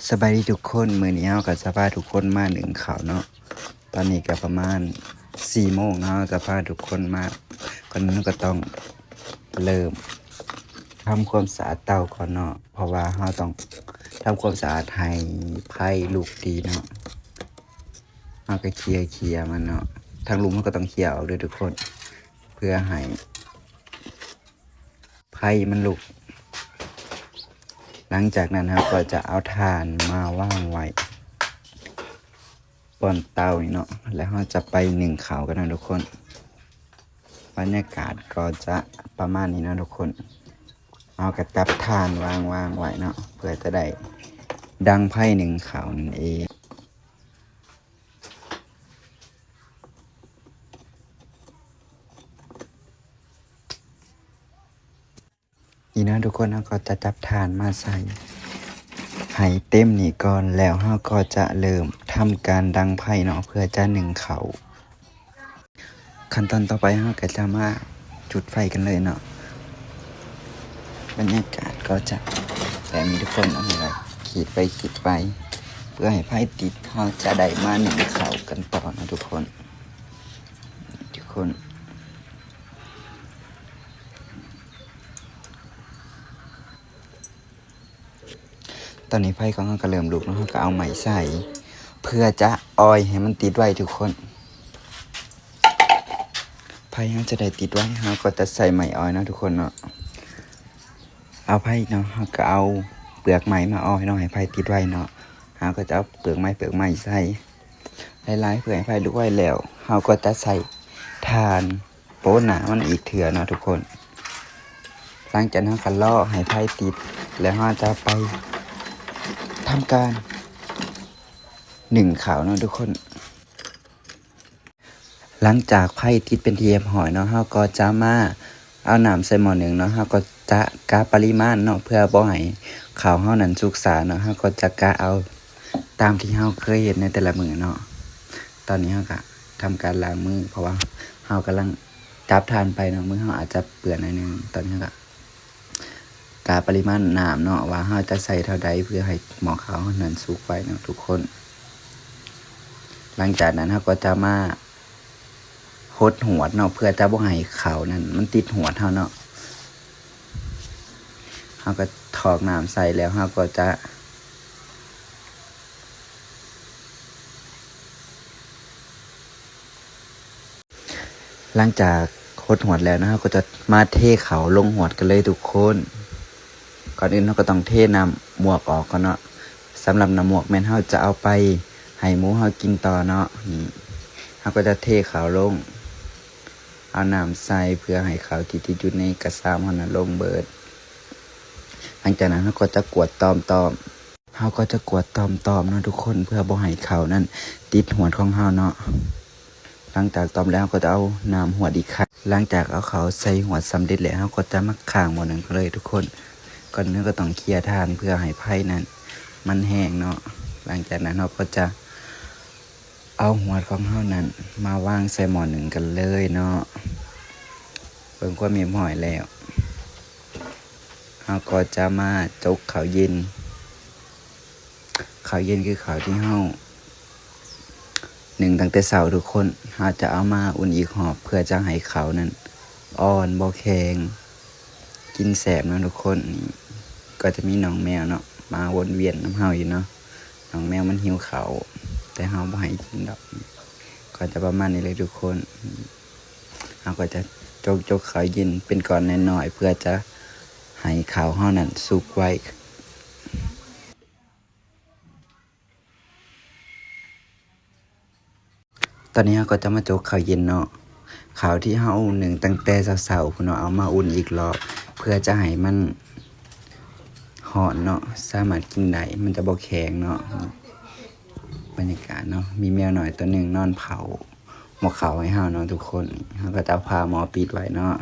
ສະບາຍດີທຸກຄົນ, ມື້ນີ້ເຮົາກໍຈະພາທຸກຄົນມາໜຶ້ງເຂົ້າເນາະ. ຕອນນີ້ກໍປະມານສີ່ໂມງເນາະ, ເຮົາຈະພາທຸກຄົນມາ, ກ່ອນອື່ນເຮົາກໍຕ້ອງເລີ່ມທຳຄວາມສະອາດເຕົາກ່ອນເນາະ, ເພາະວ່າເຮົາຕ້ອງທຳຄວາມສະອາດໃຫ້ໄຟລຸກດີເນາະ. ເຮົາກໍເຄຍໆມັນເນາະ, ທາງລຸ່ມເຮົາກໍຕ້ອງເຄຍອອກເດີທຸກຄົນ ເພື່ອໃຫ້ ໄຟມັນລຸກ. ຫຼັງຈາກນັ້ນເຮົາກໍຈະເອົາຖ່ານມາວາງໄວ້ບ່ອນເຕົານີ້ເນາະ, ແລ້ວເຮົາຈະໄປໜຶ້ງເຂົ້າກັນເນາະທຸກຄົນ. ບັນຍາກາດກໍຈະປະມານນີ້ເນາະທຸກຄົນ. ເຮົາກໍຈັບຖ່ານວາງ ວາງໄວ້ເນາະ ເພື່ອຈະໄດ້ດັງໄຟໜຶ້ງເຂົ້ານັ້ນເອງ. ນີ້ເນາະທຸກຄົນ, ເຮົາກໍຈະຈັບຖ່ານມາໃສ່ໃຫ້ເຕັມນີ້ກ່ອນ, ແລ້ວເຮົາກໍຈະເລີ່ມທຳການດັງໄຟເນາະ ເພື່ອຈະໜຶ້ງເຂົ້າ. ຂັ້ນຕອນຕໍ່ໄປເຮົາກໍຈະມາຈຸດໄຟກັນເລີຍເນາະ. ບັນຍາກາດກໍຈະແບບນີ້ທຸກຄົນເນາະ, ແລ້ວກໍຂີດໄປຂີດໄປ ເພື່ອໃຫ້ໄຟຕິດ, ເຮົາຈະໄດ້ມາໜຶ້ງເຂົ້າກັນຕໍ່ເນາະທຸກຄົນ. ທຸກຄົນ ຕອນນີ້ໄຟຂອງເຮົາກໍເລີ່ມລຸກເນາະ, ເຮົາກໍເອົາໄມ້ໃສ່ ເພື່ອຈະອອຍໃຫ້ມັນຕິດໄວ້ທຸກຄົນ. ໄຟເຮົາຈະໄດ້ຕິດໄວ້ ເຮົາກໍຈະໃສ່ໄມ້ອອຍເນາະທຸກຄົນເນາະ. ເອົາໄຟເນາະ, ເຮົາກໍເອົາເປືອກໄມ້ມາອອຍເນາະ ໃຫ້ໄຟຕິດໄວ້ເນາະ. ເຮົາກໍຈະເອົາເປືອກໄມ້ ເປືອກໄມ້ໃສ່ຫຼາຍໆ ເພື່ອໃຫ້ໄຟລຸກໄວ, ແລ້ວເຮົາກໍຈະໃສ່ຖ່ານ ໂປະໜ້າມັນອີກເທື່ອເນາະທຸກຄົນ. ຫຼັງຈາກນັ້ນເຮົາກໍລໍໃຫ້ໄຟຕິດ ແລ້ວເຮົາຈະໄປທຳການໜຶ້ງເຂົ້າເນາະທຸກຄົນ. ຫຼັງຈາກໄຟຕິດເປັນທີ່ຮຽບຮ້ອຍເນາະ, ເຮົາກໍຈະມາເອົານ້ຳໃສ່ໝໍ້ໜຶ້ງເນາະ, ເຮົາກໍຈະກະປະລິມານເນາະ ເພື່ອບໍ່ໃຫ້ເຂົ້າເຮົານັ້ນສຸກຊ້າເນາະ. ເຮົາກໍຈະກະເອົາຕາມທີ່ເຮົາເຄີຍເຮັດໃນແຕ່ລະມື້ເນາະ. ຕອນນີ້ເຮົາກໍທຳການລ້າງມື ເພາະວ່າເຮົາກຳລັງ ຈັບຖ່ານໄປເນາະ, ມືເຮົາອາດຈະເປື້ອນໜ້ອຍໜຶ່ງ. ຕອນນີ້ເຮົາກໍກະປະລິມານນ້ຳເນາະ ວ່າເຮົາຈະໃສ່ເທົ່າໃດ ເພື່ອໃຫ້ໝໍ້ເຂົ້າເຮົານັ້ນສຸກໄວເນາະທຸກຄົນ. ຫຼັງຈາກນັ້ນເຮົາກໍຈະມາຫົດຫວດເນາະ ເພື່ອຈະບໍ່ໃຫ້ເຂົ້ານັ້ນມັນຕິດຫວດເຮົາເນາະ. ເຮົາກໍຖອກນ້ຳໃສ່ ແລ້ວເຮົາກໍຈະ ຫຼັງຈາກຫົດຫວດແລ້ວເນາະ, ເຮົາກໍຈະມາເທເຂົ້າລົງຫວດກັນເລີຍທຸກຄົນ. ກ່ອນອື່ນເຮົາກໍຕ້ອງເທນ້ຳໝວກອອກກ່ອນເນາະ. ສຳລັບນ້ຳໝວກແມ່ນເຮົາຈະເອົາໄປໃຫ້ໝູເຮົາກິນຕໍ່ເນາະ. ນີ້ ເຮົາກໍຈະເທເຂົ້າລົງ ເອົານ້ຳໃສ່ເພື່ອໃຫ້ເຂົ້າທີ່ຕິດຢູ່ໃນກະຊາມເຮົານັ້ນລົງເບີດ. ຫຼັງຈາກນັ້ນເຮົາກໍຈະກວດຕ່ອມໆ. ເຮົາກໍຈະກວດຕ່ອມໆເນາະທຸກຄົນ ເພື່ອບໍ່ໃຫ້ເຂົ້ານັ້ນຕິດຫວດຂອງເຮົາເນາະ. ຫຼັງຈາກຕ່ອມແລ້ວ ເຮົາກໍຈະເອົານ້ຳຫວດອີກຄັ້ງ. ຫຼັງຈາກເອົາເຂົ້າໃສ່ຫວດສຳເລັດແລ້ວ ເຮົາກໍຈະມາຄ້າງໝໍ້ໜຶ້ງເລີຍທຸກຄົນ. ກ່ອນອື່ນເຮົາກໍຕ້ອງເຄຍຖ່ານ ເພື່ອໃຫ້ໄຟນັ້ນມັນແຫ້ງເນາະ. ຫຼັງຈາກນັ້ນເຮົາກໍຈະ ເອົາຫວດຂອງເຮົານັ້ນມາວາງໃສ່ໝໍ້ໜຶ້ງກັນເລີຍເນາະ. ເບິ່ງຄວາມຮຽບຮ້ອຍແລ້ວ ເຮົາກໍຈະມາຈົກເຂົ້າເຢັນ. ເຂົ້າເຢັນຄືເຂົ້າທີ່ເຮົາໜຶ້ງຕັ້ງແຕ່ເຊົ້າທຸກຄົນ. ເຮົາຈະເອົາມາອຸ່ນອີກຮອບ ເພື່ອຈະໃຫ້ເຂົ້ານັ້ນອ່ອນ ບໍ່ແຂງ. ກິນແຊບເນາະທຸກຄົນ. ນີ້ກໍຈະມີນ້ອງແມວເນາະ ມາວົນວຽນນຳເຮົາຢູ່ເນາະ. ນ້ອງແມວມັນຫິວເຂົ້າ ແຕ່ເຮົາບໍ່ໃຫ້ກິນດອກ. ກໍຈະປະມານນີ້ເລີຍທຸກຄົນ. ເຮົາກໍຈະຈົກໆເຂົ້າເຢັນເປັນກ້ອນນ້ອຍໆ ເພື່ອຈະໃຫ້ເຂົ້າເຮົານັ້ນສຸກໄວ. ຕອນນີ້ເຮົາກໍຈະມາຈົກເຂົ້າເຢັນເນາະ. ເຂົ້າທີ່ເຮົາໜຶ້ງຕັ້ງແຕ່ເຊົ້າໆພຸ້ນເນາະ ເອົາມາອຸ່ນອີກລອບ ເພື່ອຈະໃຫ້ມັນຮ້ອນເນາະ ສາມາດກິນໄດ້ ມັນຈະບໍ່ແຂງເນາະ. ບັນຍາກາດເນາະ ມີແມວນ້ອຍຕົວໜຶ່ງນອນເຝົ້າໝໍ້ເຂົ້າໃຫ້ເຮົາເນາະທຸກຄົນ. ເຮົາກໍຈະເອົາຜ້າໝໍ້ປິດໄວ້ເນາະ.